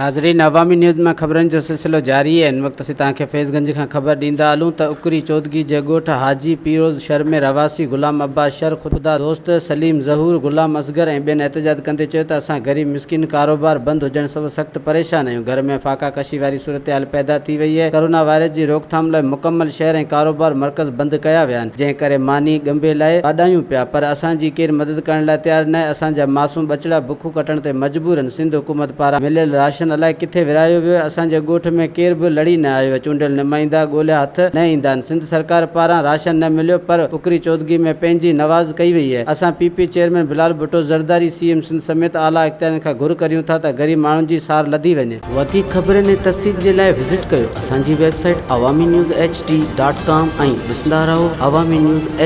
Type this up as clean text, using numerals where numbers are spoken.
ناظرين عوامي نيوز مان خبرن جو سلسلو جاري آهي هن وقت اسين توهان کي فيض گنج کان خبر ڏيندا هلون ته اڪري چودڳي جي ڳوٺ حاجي پيروز شھر ۾ رهواسي غلام عباس شر خدا دوست سليم ظهور غلام اصغر ۽ ٻين احتجاج ڪندي چيو ته اسان غريب مسڪين ڪاروبار بند هجڻ سبب سخت پريشان آهيون گهر ۾ فاقا ڪشي واري صورتحال پيدا ٿي وئي آهي ڪرونا وائرس جي روڪٿام لاء مڪمل شهر ۽ ڪاروبار مرڪز بند ڪيا ويا آهن جنهن ڪري ماني ڳنڀي لاء ٻاڏايون پيا پر اسان جي ڪير مدد ڪرڻ لاء تيار ناهي اسان جا معصوم ٻچڙا بکون ڪٽڻ تي مجبور آهن سنڌ حڪومت پاران مليل راشن الائي ڪٿي ورهايو ويو آهي اسان جي ڳوٺ ۾ ڪير به لڙي نه آيو آهي چونڊيل نمائندا ڳوليا هٿ نه ايندا آهن سنڌ سرڪار پاران راشن نه مليو پر اڪري چودڳي ۾ پنهنجي نواز ڪئي وئي آهي اسان P P chairman Bilawal Bhutto Zardari C M Sindh سميت اعليٰ اختيارين کان گهر ڪريون ٿا ته غريب ماڻهن جي سار لڌي وڃي. وڌيڪ خبرن ۽ تفصيل جي لاء وزٽ ڪيو اسان جي website Awami news H D dot com ۽ ڏسندا رهو عوامي نيوز ايڇ.